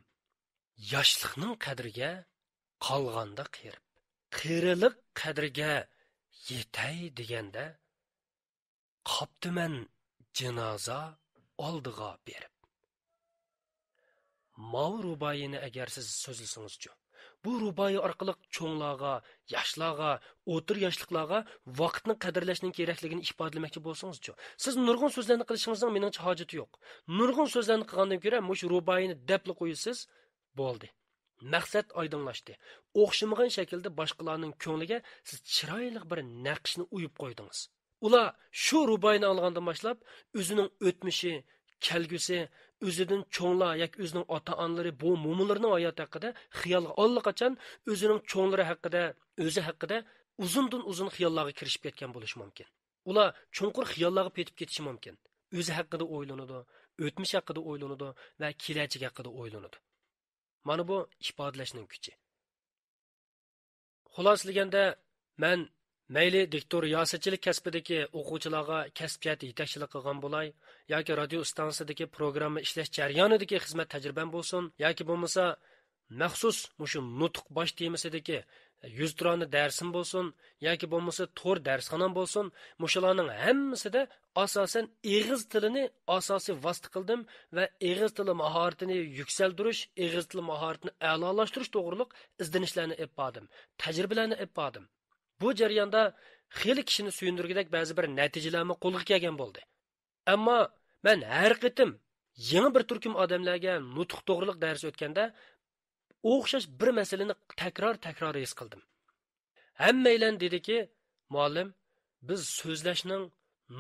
ياشلىقنىڭ قەدرىگە قالغاندا قېرىپ، قېرىلىق قەدرىگە يېتەي دېگەندە، قاپتىمەن جىنازا ئالدىغا بېرىپ. ماۋۇ رۇبائىينى ئەگەر سىز سۆزلىسىڭىزچۇ؟ بۇ رۇبائىي ئارقىلىق چوڭلارغا، ياشلارغا، ئوتتۇرا ياشلىقلارغا ۋاقىتنى قەدىرلەشنىڭ كېرەكلىكىنى ئىپادىلىمەكچى بولسىڭىزچۇ؟ سىز نۇرغۇن سۆزلەرنى قىلىشىڭىزنىڭ مېنىڭچە ھاجىتى يوق. نۇرغۇن سۆزلەرنى قىلغاندىن كۆرە مۇشۇ رۇبائىينى دەپلا قويىسىز، بولدى. مەقسەت ئايدىڭلاشتى. ئوخشىمىغان شەكىلدە باشقىلارنىڭ كۆڭلىگە سىز چىرايلىق بىر نەقىشنى ئويۇپ قويدىڭىز. ئۇلار شۇ رۇبائىينى ئاڭلىغاندىن باشلاپ، ئۆزىنىڭ ئۆتمۈشى، كەلگۈسى، ئۆزىدىن چوڭلار ياكى ئۆزىنىڭ ئاتا-ئانىلىرى، بوۋا-مومىلىرىنىڭ ھاياتى ھەققىدە خىيالغا ئاللىقاچان ئۆزىنىڭ چوڭلىرى ھەققىدە، ئۆزى ھەققىدە ئۇزۇندىن ئۇزۇن خىياللارغا كىرىشىپ كەتكەن بولۇشى مۇمكىن. ئۇلار چوڭقۇر خىياللارغا پېتىپ كېتىشى مۇمكىن. ئۆزى ھەققىدە ئويلىنىدۇ، ئۆتمۈش ھەققىدە ئويلىنىدۇ ۋە كېلەچەك ھەققىدە ئويلىنىدۇ. مانا بۇ ئىپادىلەشنىڭ كۈچى. خۇلاسىلىگەندە، مەن مەيلى دىكتور رىياسەتچىلىك كەسپىدىكى ئوقۇغۇچىلارغا كەسپىي جەھەتتە يېتەكچىلىك قىلغان بولاي، ياكى رادىيو ئىستانسىسىدىكى پروگرامما ئىشلەش جەريانىدىكى خىزمەت تەجرىبەم بولسۇن، ياكى بولمىسا مەخسۇس مۇشۇ نۇتۇق باش تېمىسىدىكى يۈزتۇرانە دەرسىم بولسۇن، ياكى بولمىسا تور دەرسخانام بولسۇن، مۇشۇلارنىڭ ھەممىسىدە ئاساسەن ئېغىز تىلىنى ئاساسىي ۋاسىتە قىلدىم ۋە ئېغىز تىلى ماھارىتىنى يۈكسەلدۈرۈش، ئېغىز تىلى ماھارىتىنى ئەلالاشتۇرۇش توغرۇلۇق ئىزدىنىشلەرنى ئېلىپ باردىم، تەجرىبىلەرنى ئېلىپ باردىم. بۇ جەرياندا خېلى كىشىنى سۆيۈندۈرگۈدەك بەزى بىر نەتىجىلەرمۇ قولغا كەلگەن بولدى. ئەمما مەن ھەر قېتىم يېڭى بىر تۈركۈم ئادەملەرگە نۇتۇق توغرۇلۇق دەرس ئۆتكەندە، ئوخشاش بىر مەسىلىنى تەكرار-تەكرار ھېس قىلدىم. ھەممەيلەن دېدىكى، مۇئەللىم، بىز سۆزلەشنىڭ،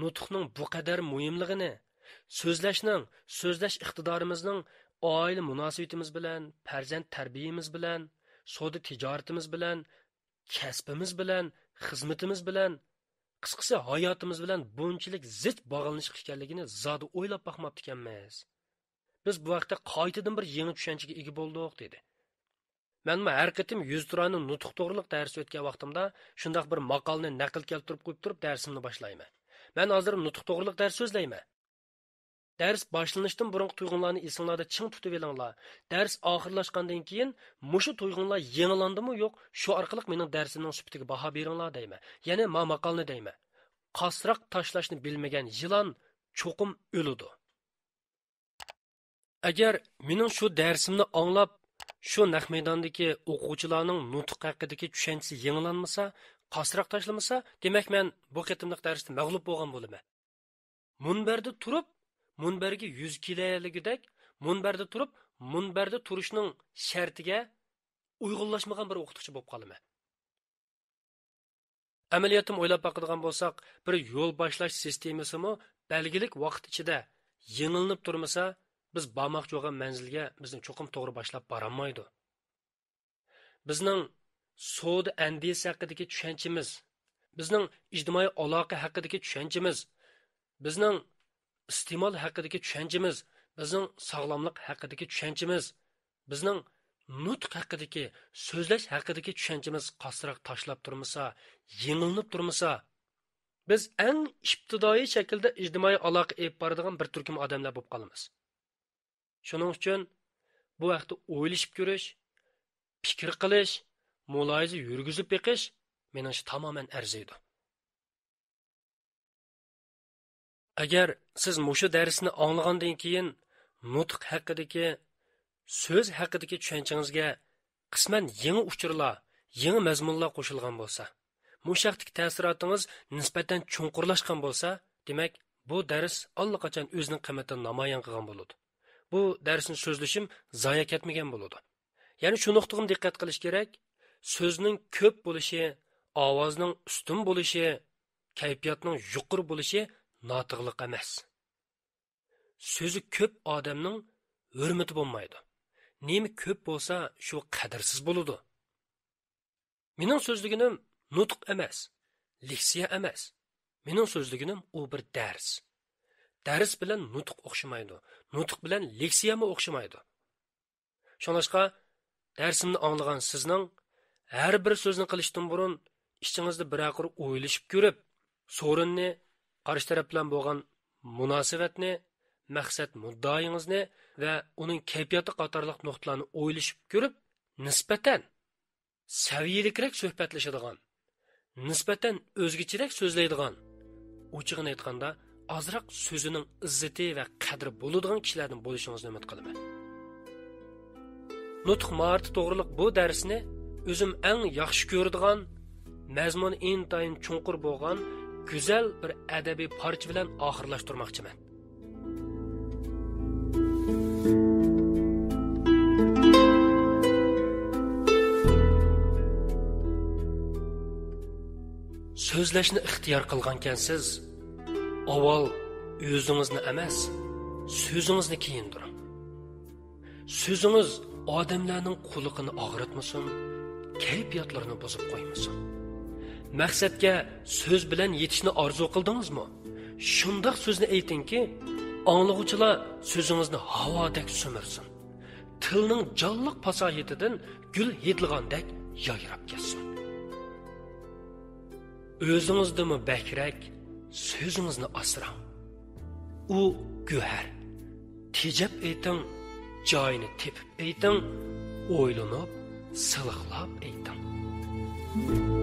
نۇتۇقنىڭ بۇ قەدەر مۇھىملىقىنى، سۆزلەشنىڭ، سۆزلەش ئىقتىدارىمىزنىڭ ئائىلە مۇناسىۋىتىمىز بىلەن، پەرزەنت تەربىيىمىز بىلەن، سودا تىجارىتىمىز بىلەن، كەسپىمىز بىلەن، خىزمىتىمىز بىلەن، قىسقىسى، ھاياتىمىز بىلەن بۇنچىلىك زىچ باغلىنىشلىق ئىكەنلىكىنى زادى ئويلاپ باقماپتىكەنمىز. بىز بۇ ھەقتە قايتىدىن بىر يېڭى چۈشەنچىگە ئىگە بولدۇق، دېدى. مەنمۇ ھەر قېتىم يۈزتۇرانە نۇتۇق توغرۇلۇق دەرس ئۆتكەن ۋاقتىمدا شۇنداق بىر ماقالىنى نەقىل كەلتۈرۈپ قويۇپ تۇرۇپ دەرسىمنى باشلايمەن. مەن ھازىر نۇتۇق توغرۇلۇق دەرس سۆزلەيمەن. دەرس باشلىنىشتىن بۇرۇنقى تۇيغۇڭلارنى ئېسىڭلاردا چىڭ تۇتۇۋېلىڭلار. دەرس ئاخىرلاشقاندىن كېيىن مۇشۇ تۇيغۇڭلار يېڭىلاندىمۇ يوق، شۇ ئارقىلىق مېنىڭ دەرسىمنىڭ سۈپىتىگە باھا بېرىڭلار دەيمەن. يەنى ما ماقالنى دەيمەن. قاسراق تاشلاشنى بىلمىگەن يىلان چوقۇم ئۆلىدۇ. ئەگەر مېنىڭ شۇ دەرسىمنى ئاڭلاپ، شۇ نەق مەيداندىكى ئوقۇغۇچىلارنىڭ نۇتۇق ھەققىدىكى چۈشەنچىسى يېڭىلانمىسا، قاسراق تاشلىمىسا، دېمەك، مەن بۇ قېتىملىق دەرستە مەغلۇپ بولغان بولىمەن. مۇنبەردە تۇرۇپ، مۇنبەرگە يۈز كېلەلىگۈدەك، مۇنبەردە تۇرۇپ، مۇنبەردە تۇرۇشنىڭ شەرتىگە ئۇيغۇنلاشمىغان بىر ئوقۇتقۇچى بولۇپ قالىمەن. ئەمەلىيەتتىمۇ ئويلاپ باقىدىغان بولساق، بىر يول باشلاش سىستېمىسىمۇ بەلگىلىك ۋاقىت ئىچىدە يېڭىلىنىپ تۇرمىسا، بىز بارماقچى بولغان مەنزىلگە بىزنى چوقۇم توغرا باشلاپ بارالمايدۇ. بىزنىڭ سودا ئەندىزىسى ھەققىدىكى چۈشەنچىمىز، بىزنىڭ ئىجتىمائىي ئالاقە ھەققىدىكى چۈشەنچىمىز، بىزنىڭ ئىستېمال ھەققىدىكى چۈشەنچىمىز، بىزنىڭ ساغلاملىق ھەققىدىكى چۈشەنچىمىز، بىزنىڭ نۇتۇق ھەققىدىكى، سۆزلەش ھەققىدىكى چۈشەنچىمىز قاسراق تاشلاپ تۇرمىسا، يېڭىلىنىپ تۇرمىسا، بىز ئەڭ ئىپتىدائىي شەكىلدە ئىجتىمائىي ئالاقە ئېلىپ بارىدىغان بىر تۈركۈم ئادەملەر بولۇپ قالىمىز. شۇنىڭ ئۈچۈن بۇ ھەقتە ئويلىشىپ كۆرۈش، پىكىر قىلىش، مۇلاھىزە يۈرگۈزۈپ بېقىش مېنىڭچە تامامەن ئەرزىيدۇ. ئەگەر سىز مۇشۇ دەرسنى ئاڭلىغاندىن كېيىن نۇتۇق ھەققىدىكى، سۆز ھەققىدىكى چۈشەنچىڭىزگە قىسمەن يېڭى ئۇچۇرلار، يېڭى مەزمۇنلار قوشۇلغان بولسا، مۇشۇ ھەقتىكى تەسىراتىڭىز نىسبەتەن چوڭقۇرلاشقان بولسا، دېمەك، بۇ دەرس ئاللىقاچان ئۆزىنىڭ قىممىتىنى نامايان قىلغان بولىدۇ. بۇ دەرسنى سۆزلىشىم زايە كەتمىگەن بولىدۇ. يەنە شۇ نۇقتىغىمۇ دىققەت قىلىش كېرەك، سۆزنىڭ كۆپ بولۇشى، ئاۋازنىڭ ئۈستۈن بولۇشى، كەيپىياتنىڭ يۇقىرى بولۇشى ناتىقلىق ئەمەس. سۆزى كۆپ ئادەمنىڭ ھۆرمىتى بولمايدۇ. نېمە كۆپ بولسا، شۇ قەدىرسىز بولىدۇ. مېنىڭ سۆزلىگىنىم نۇتۇق ئەمەس، لېكسىيە ئەمەس. مېنىڭ سۆزلىگىنىم ئۇ بىر دەرس. دەرس بىلەن نۇتۇق ئوخشىمايدۇ. نۇتۇق بىلەن لېكسىيەمۇ ئوخشىمايدۇ. شۇڭلاشقا، دەرسىمنى ئاڭلىغان سىزنىڭ ھەر بىر سۆزنى قىلىشتىن بۇرۇن ئىچىڭىزدە بىرەر قۇر ئويلىشىپ كۆرۈپ، سورۇننى، قارشى تەرەپ بىلەن بولغان مۇناسىۋەتنى، مەقسەت مۇددىئايىڭىزنى ۋە ئۇنىڭ كەيپىياتى قاتارلىق نۇقتىلارنى ئويلىشىپ كۆرۈپ، نىسبەتەن سەۋىيەلىكرەك سۆھبەتلىشىدىغان، نىسبەتەن ئۆزگىچىرەك سۆزلەيدىغان، ئوچۇقىنى ئېيتقاندا، ئازراق سۆزىنىڭ ئىززىتى ۋە قەدرى بولىدىغان كىشىلەردىن بولۇشىڭىزنى ئۈمىد قىلىمەن. نۇتۇق ماھارىتى توغرۇلۇق بۇ دەرسنى ئۆزۈم ئەڭ ياخشى كۆرىدىغان، مەزمۇنى ئىنتايىن چوڭقۇر بولغان گۈزەل بىر ئەدەبىي پارچە بىلەن ئاخىرلاشتۇرماقچىمەن. سۆزلەشنى ئىختىيار قىلغانكەنسىز، ئاۋۋال ئۆزىڭىزنى ئەمەس، سۆزىڭىزنى كىيىندۈرۈڭ. سۆزىڭىز ئادەملەرنىڭ قۇلىقىنى ئاغرىتمىسۇن، كەيپىياتلىرىنى بۇزۇپ قويمىسۇن. مەقسەتكە سۆز بىلەن يېتىشنى ئارزۇ قىلدىڭىزمۇ؟ شۇنداق سۆزنى ئېيتىڭكى، ئاڭلىغۇچىلار سۆزىڭىزنى ھاۋادەك سۈمۈرسۇن. تىلنىڭ جانلىق پاساھىتىدىن گۈل ھىدلىغاندەك يايراپ كەتسۇن. ئۆزىڭىزدىنمۇ بەكرەك سۆزىڭىزنى ئاسراڭ. ئۇ گۆھەر. تېجەپ ئېيتىڭ، جايىنى تېپىپ ئېيتىڭ، ئويلىنىپ، سىلىقلاپ ئېيتىڭ.